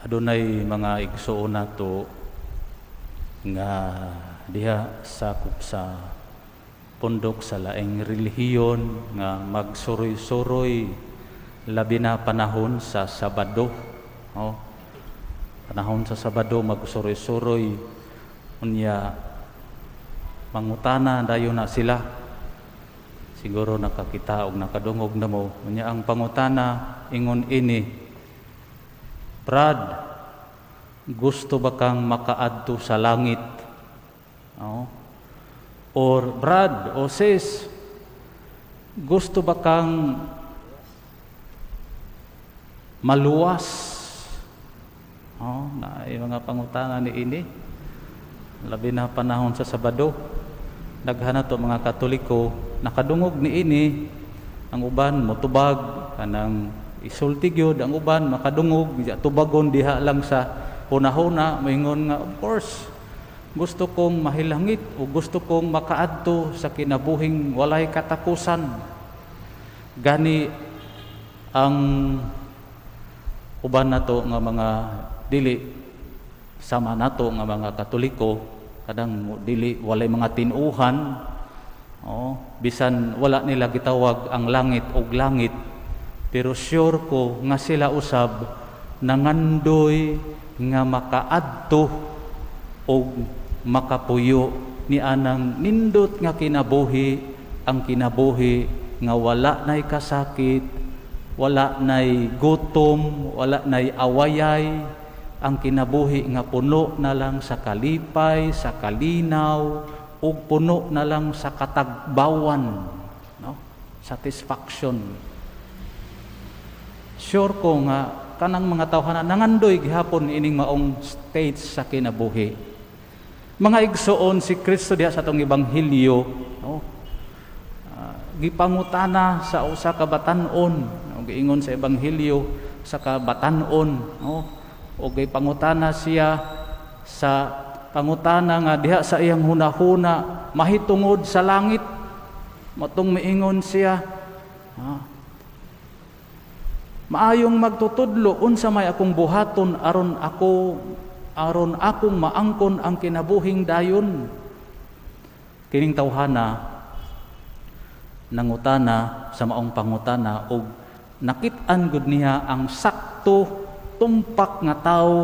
Adunay mga igsuon nato nga diha sakop sa pundok sa laing relihiyon nga magsuroy-suroy, labi na panahon sa Sabado. Oh. Panahon sa Sabado, magsuroy-suroy, unya mangutana dayon na sila. Siguro nakakita og nakadungog na mo. Unya ang pangutana ingon ini: "Brad, gusto ba kang makaadto sa langit?" Oh. Or "Brad o sis, gusto ba kang maluwas?" Oh, na mga pangutana ni ini. Labi na panahon sa Sabado. Daghan na to mga Katoliko nakadungog ni ini. Ang uban motubag, kanang isulti gyud. Ang uban makadungog, tubagon diha lang sa hunahuna, moingon nga, "Of course gusto kong mahilangit o gusto kong makaadto sa kinabuhing walay katapusan." Gani ang uban nato nga mga dili sama nato nga mga Katoliko, kadang dili, walay mga tinuhan, oh, bisan wala nila gitawag ang langit og langit, pero sure ko nga sila usab nangandoy nga makaadto og makapuyo ni anang nindot nga kinabuhi, ang kinabuhi nga wala nay kasakit, wala nay gutom, wala nay awayay, ang kinabuhi nga puno na lang sa kalipay, sa kalinaw ug puno na lang sa katagbawan, no, satisfaction. Sure ko nga kanang mga tawhana nangandoy gihapon ining maong state sa kinabuhi. Mga igsoon, si Kristo diha sa atong ebanghelyo, no? Gipangutana sa usa ka batan-on, no? Giingon sa ebanghelyo sa kabatan-on, no? O gipangutana siya sa pangutana nga diha sa iyang hunahuna mahitungod sa langit. Matong miingon siya, "Maayong magtutudlo, unsa may akong buhaton aron akong maangkon ang kinabuhing dayon?" Kining tawhana nangutana sa maong pangutana og nakit-an gud niya ang sakto tumpak nga tawo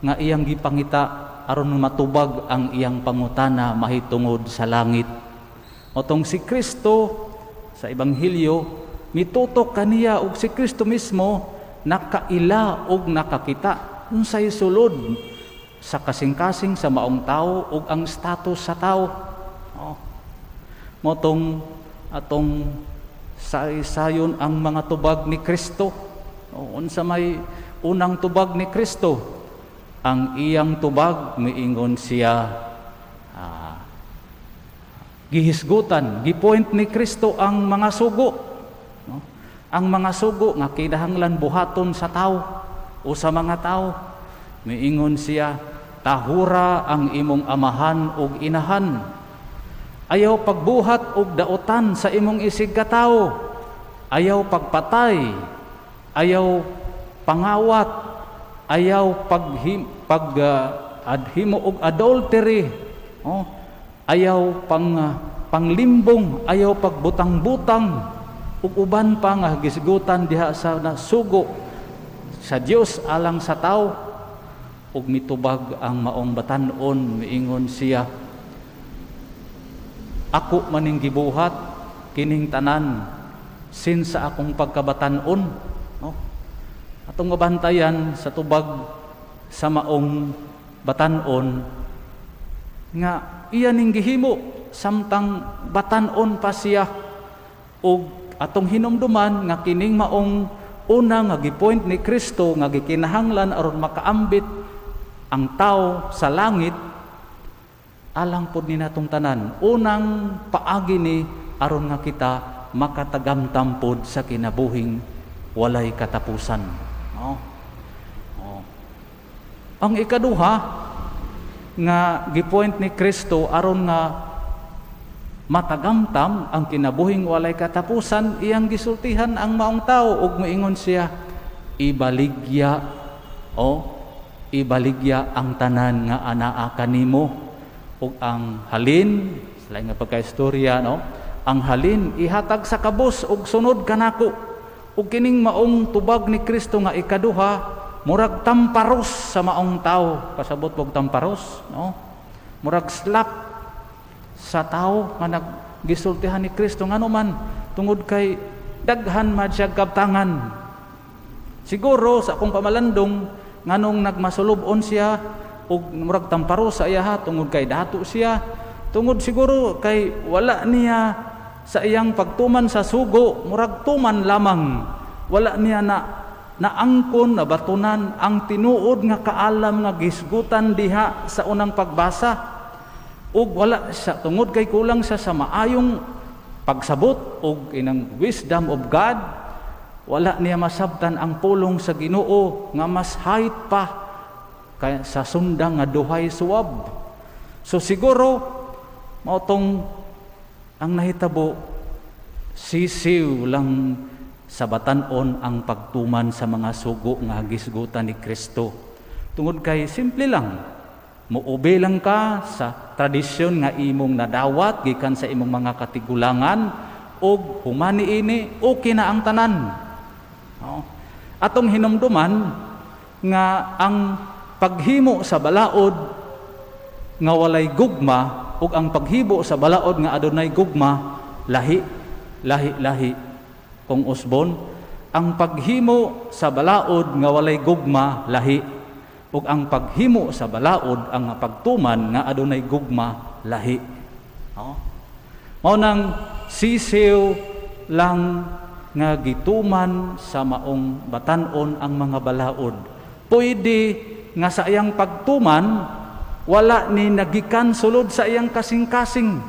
nga iyang gipangita aron matubag ang iyang pangutana mahitungod sa langit. Otong si Kristo sa ebanghelyo mitutok kaniya, og si Kristo mismo nakaila og nakakita unsay sulod sa kasing-kasing sa maong tao ug ang status sa tao. Oh. Motong atong saysayon ang mga tubag ni Kristo. Oh, unsa may unang tubag ni Kristo? Ang iyang tubag, miingon siya, gihisgutan, gipoint ni Kristo ang mga sugo. No? Ang mga sugo nga kinahanglan buhaton sa tao o sa mga tao. Miingon siya, "Tahura ang imong amahan ug inahan. Ayaw pagbuhat og dautan sa imong isig katawo. Ayaw pagpatay. Ayaw pangawat. Ayaw pag adhimo og adultery." Oh, ayaw panglimbong, ayaw pagbutang-butang ug uban pa nga gisgutan diha sa sugo sa Dios alang sa tao. Ug mitubag ang maong batan-on, miingon siya, "Ako maning gibuhat kining tanan sin sa akong pagkabatan-on," no? Atong mabantayan sa tubag sa maong batan-on nga iya ning gihimo samtang batan-on pa siya, ug atong hinumduman nga kining maong una nga gipoint ni Kristo nga gikinahanglan aron makaambit ang tao sa langit, alang pod ni natong tanan, unang paagi ni aron nga kita makatagamtam pod sa kinabuhing walay katapusan, no? Oh. Ang ikaduha nga gipoint ni Kristo aron nga matagamtam ang kinabuhing walay katapusan, iyang gisultihan ang maong tao ug moingon siya, "Ibaligya o Ibaligya ang tanan nga anaa kanimo, ug ang halin sa lain nga pagkaistorya, no, ang halin ihatag sa kabus, ug sunod kanako. Ug kining maong tubag ni Kristo nga ikaduha, murag tamparos sa maong tao. Pasabot og tamparos, no? Murag slap sa tao nga naggisultihan ni Kristo. Ngano man? Tungod kay daghan man siya kabtangan. Siguro sa akong pamalandong, nganong nagmasulub-on siya ug murag tamparos sa iyaha, tungod kay dato siya, tungod siguro kay wala niya sa iyang pagtuman sa sugo, murag tuman lamang, wala niya na naangkon, nabatunan ang tinuod nga kaalam nga gisgutan diha sa unang pagbasa. Ug wala siya, tungod kay kulang siya sa maayong pagsabot ug inang wisdom of God, wala niya masabtan ang pulong sa Ginoo nga mas height pa kay sa sundang nga duhay suwab. So siguro mao tong ang nahitabo, sisiw lang sa batan-on ang pagtuman sa mga sugo nga gisgutan ni Kristo. Tungod kay simple lang, muobey lang ka sa tradisyon nga imong nadawat gikan sa imong mga katigulangan, ug human niini, okay na ang tanan. No? Atong hinumduman nga ang paghimo sa balaod nga walay gugma ug ang paghimo sa balaod nga adunay gugma, lahi, lahi, lahi. Kung usbon, ang paghimo sa balaod nga walay gugma, lahi, ug ang paghimo sa balaod, ang pagtuman nga adunay gugma, lahi, no? Mao nang sisiw lang nga gituman sa maong batan-on ang mga balaod. Pwede nga sa iyang pagtuman, wala ni nagikan sulod sa iyang kasing-kasing.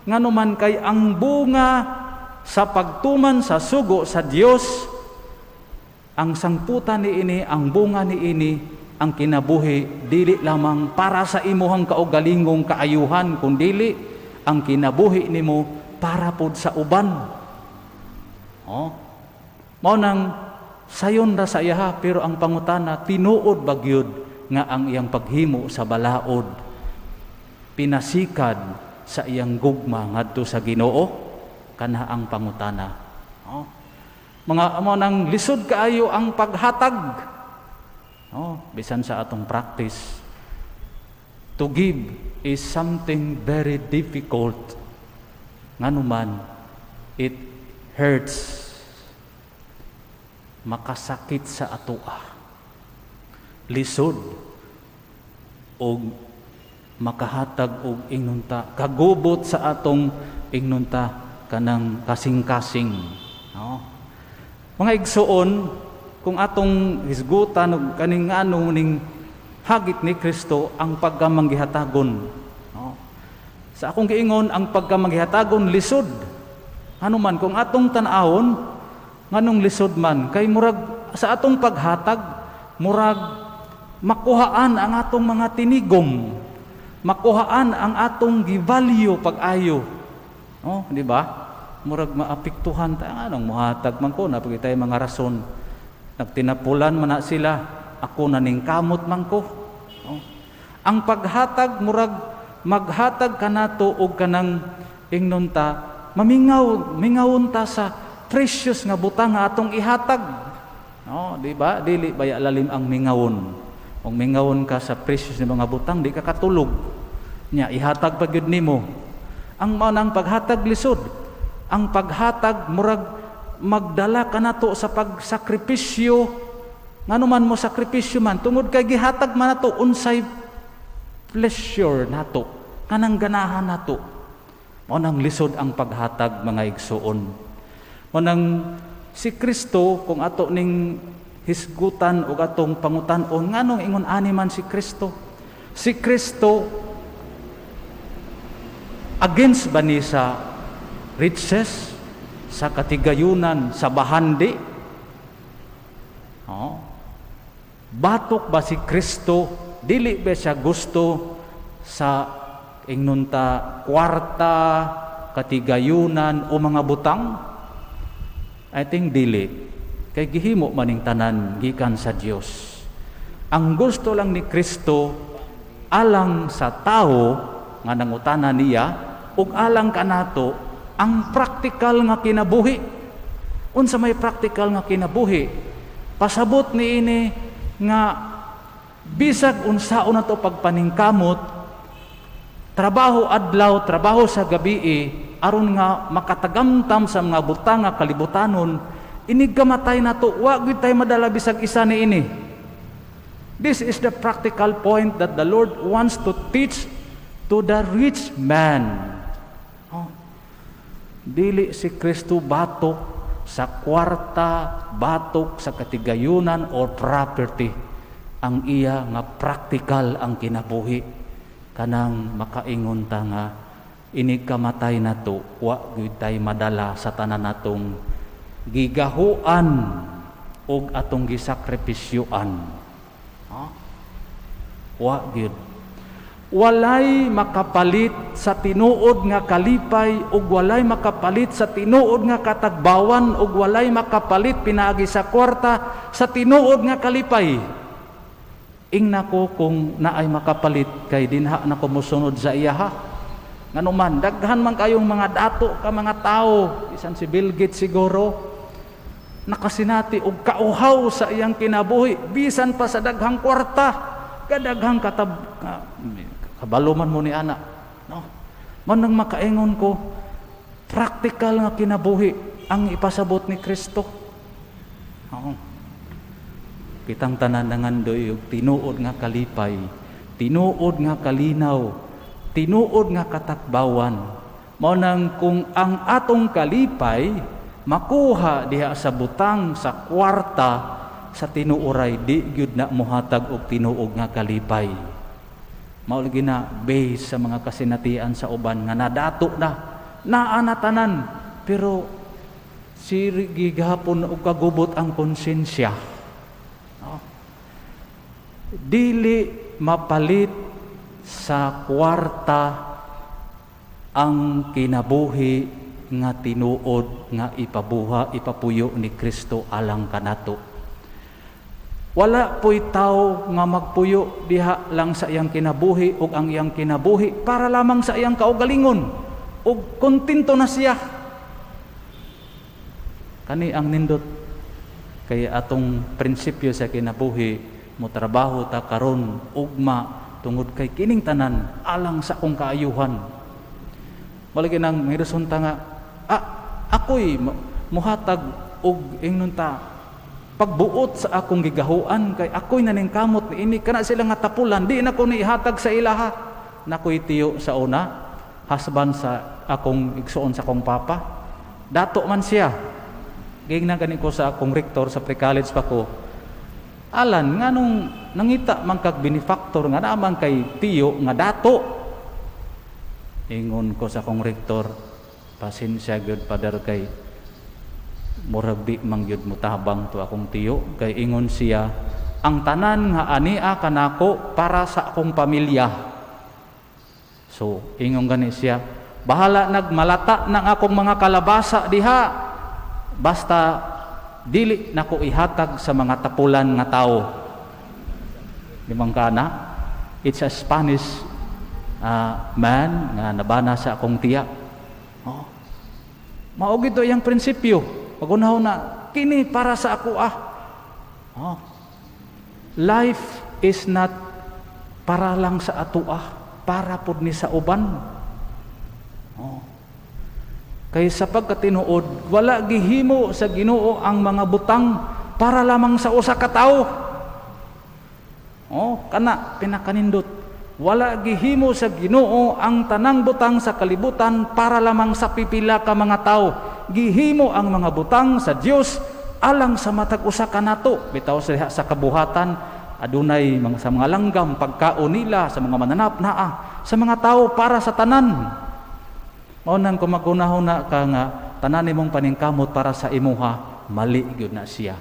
Ngano man kay ang bunga sa pagtuman sa sugo sa Dios, ang sangputan ni ini, ang bunga ni ini, ang kinabuhi dili lamang para sa imuhang kaugalingong kaayuhan, kundili ang kinabuhi nimo para pod sa uban. Oh. Mao nang sayon ra sa iyaha, pero ang pangutana, tinuod ba gyud nga ang iyang paghimo sa balaod pinasikad sa iyang gugma ngadto sa Ginoo? Kana ang pangutana. Oh. Mga amo nang lisod kaayo ang paghatag. Oh, bisan sa atong practice. To give is something very difficult. Nganuman, it hurts. Makasakit sa atoa. Lisod og makahatag og ingnunta kagubot sa atong ingnunta kanang kasing-kasing. No? Mga igsuon, kung atong hisgutan og kaning ano ning hagit ni Kristo ang pagkamanggihatagon. No? Sa akong giingon, ang pagkamanggihatagon lisod. Ano man kung atong tan-awon, nganong lisod man? Kay murag sa atong paghatag, murag makuhaan ang atong mga tinigom, makuhaan ang atong givalue pag-ayo. No, di ba? Murag maapektuhan ta, anong muhatag man ko, naa pa'y mga rason. Nagtinapulan man na sila, ako na ning kamot man ko. No? Ang paghatag, murag maghatag kanato og kanang ingnon ta, mamingaw, mingawon ta sa precious nga butang nga atong ihatag. No, di ba? Dili baya lalim ang mingawon? Kung mingawon ka sa precious nga mga butang, di ka katulog. Nya ihatag pa gyud nimo. Ang mao nang paghatag lisod. Ang paghatag, murag magdala kanato sa pagsakripisyo. Ngano man mo sakripisyo man? Tungod kay gihatag man nato unsay pleasure nato, kanang ganahan nato. Mao nang lisod ang paghatag, mga igsuon. Mao nang si Kristo, kung ato ning hisgutan ug atong pangutan-on, nganong ingon ani man si Kristo? Si Kristo, against ba ni sa riches, sa katigayunan, sa bahandi? Oh. Batok ba si Kristo? Dili ba siya gusto sa ingnon ta kwarta, katigayunan o mga butang? I think dili. Kay gihimo maning tanan gikan sa Dios. Ang gusto lang ni Kristo alang sa tao nga nangutana niya ug alang kanato ang praktikal nga kinabuhi. Unsa may praktikal nga kinabuhi? Pasabot niini nga bisag unsaon nato pagpaningkamot, trabaho adlaw, trabaho sa gabi, aron nga makatagamtam sa mga butang nga kalibutanon, inig kamatay nato, wa gyud tay madala bisag isa niini. This is the practical point that the Lord wants to teach to the rich man. Oh. Dili si Kristo batok sa kwarta, batok sa katigayunan or property. Ang iya nga practical ang kinabuhi. Kanang makaingon ta nga inig kamatay nato, wa gyud tay madala sa tanan natong gigahuan ug atong gisakripisyoan. Ha? Wa gyud. Walay makapalit sa tinuod nga kalipay ug walay makapalit sa tinuod nga katagbawan ug walay makapalit pinaagi sa kwarta sa tinuod nga kalipay. Ingna ko kung naay makapalit kay dinha na ko mosunod sa iyaha. Ngano man daghan man kayong mga dato ka mga tao, bisan si Bill Gates siguro nakasinati og kauhaw sa iyang kinabuhi bisan pa sa daghang kwarta, kadaghang katab ka, kabalo man mo ni ana, no? Mao nang makaingon ko, practical nga kinabuhi ang ipasabot ni Kristo. Oo. Kitang tanan nangandoy og tinuod nga kalipay, tinuod nga kalinaw, tinuod nga katakbawan. Mao nang kung ang atong kalipay makuha diha sa butang, sa kwarta, sa tinuoray di gyud na mohatag og tinuod nga kalipay. Mao lagi na base sa mga kasinatian sa uban nga nadato na, naa na tanan, pero sige gihapon og kagubot ang konsensya. No? Dili mapalit sa kwarta ang kinabuhi nga tinuod nga ipabuha, ipapuyo ni Kristo alang kanato. Wala po'y tao nga magpuyo diha lang sa iyang kinabuhi ug ang iyang kinabuhi para lamang sa iyang kaugalingon ug kontento na siya. Kani ang nindot kay atong prinsipyo sa kinabuhi, mo trabaho ta karon, ugma, tungod kay kining tanan alang sa akong kaayuhan. Malagi nang may ta nga ako'y muhatag og ingnon ta pagbuot sa akong gigahuan kay ako'y naningkamot niini, kana sila nga tapulan di na ko nihatag sa ilaha. Nakoy tiyo sa una, husband sa akong igsuon sa akong papa, dato man siya. Giingnan gani ko sa akong rektor sa pre-college pa ko, "Alan, nganong nangita man kag benefactor nga naa man kay tiyo nga dato?" Ingon ko sa akong rektor, "Pasensya gyud, Father, kay murag di man gyud mutabang to akong tiyo kay ingon siya, ang tanan nga ania kanako para sa akong pamilya." So ingon gani siya, "Bahala nagmalata ng akong mga kalabasa diha, basta dili nako ihatag sa mga tapulan nga tao." Limang kana, it's a Spanish man nga nabana sa akong tiya. Oh. Mao gito iyang prinsipyo. Pagunahon na kini para sa ako ah. Oh. Life is not para lang sa ato ah, para pud ni sa uban. Oh. Kay sa pagkatinuod, wala gihimo sa Ginoo ang mga butang para lamang sa usa ka tawo. Oh, kana pinakanindot. Wala gihimo sa Ginoo ang tanang butang sa kalibutan para lamang sa pipila ka mga tao. Gihimo ang mga butang sa Dios alang sa matag usa kanato. Bitaw sa diha sa kabuhatan adunay mga sa mga langgam, pagkaon nila sa mga mananap, naa sa mga tao, para sa tanan. Mao nang kung magunahon na ka nga tanan nimong paningkamot para sa imuha, mali gyud na siya.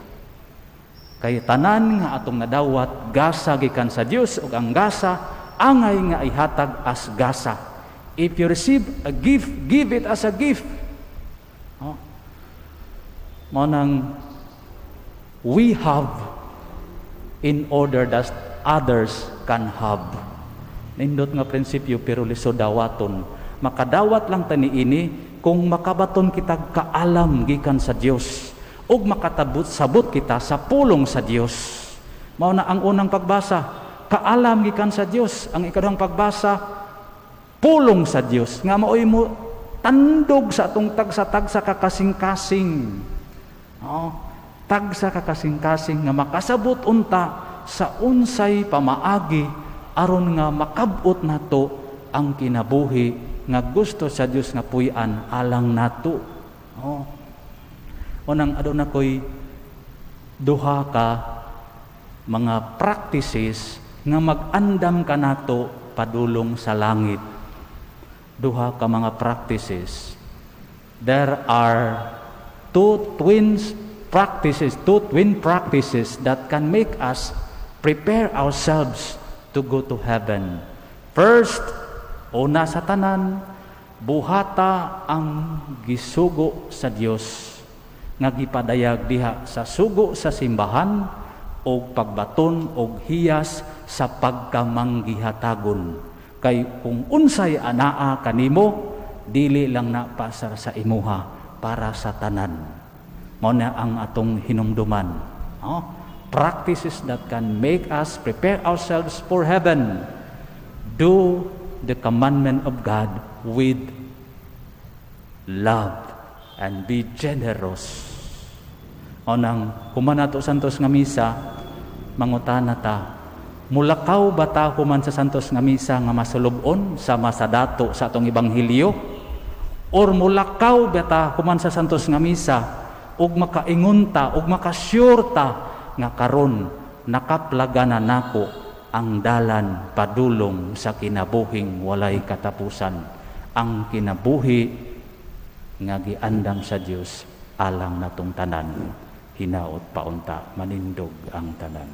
Kay tanan nga atong nadawat, gasa gikan sa Dios, ug ang gasa angay nga ihatag as gasa. If you receive a gift, give it as a gift. Oh. Mao nang we have in order that others can have. Nindot nga prinsipyo, pero lisod dawaton. Makadawat lang ta niini kung makabaton kita kaalam gikan sa Dios ug makatabot sabot kita sa pulong sa Dios. Mao na ang unang pagbasa, kaalam gikan sa Dios. Ang ikaduhang pagbasa, pulong sa Dios nga maoy mo tandog sa atong tagsa-tagsa ka kasing-kasing. Oh, tagsa ka kasing-kasing nga makasabot unta sa unsay pamaagi aron nga makab-ot nato ang kinabuhi nga gusto sa Dios nga puy-an alang nato. Oh. Unang aduna ko'y duha ka mga practices nga mag-andam kanato padulong sa langit. Duha ka mga practices. There are two twins practices, two twin practices that can make us prepare ourselves to go to heaven. First, una sa tanan, buhata ang gisugo sa Dios nga gipadayag diha sa sugo sa simbahan o pagbaton og hiyas sa pagkamanggihatagon. Kay kung unsay anaa kanimo, dili lang na pasar sa imuha, para sa tanan. Mao na ang atong hinumduman. Oh, practices that can make us prepare ourselves for heaven. Do the commandment of God with love and be generous. O nang human nato santos nga misa, mangutana ta, mulakaw ba ta human sa santos nga misa nga masulub-on sama sa dato sa atong ebanghelyo? Or mulakaw ba ta human sa santos nga misa ug makaingon ta ug makasyur ta nga karon nakaplaganan nako ang dalan padulong sa kinabuhing walay katapusan, ang kinabuhi nga giandam sa Dios alang natong tanan? Hinaot paunta manindog ang tanan.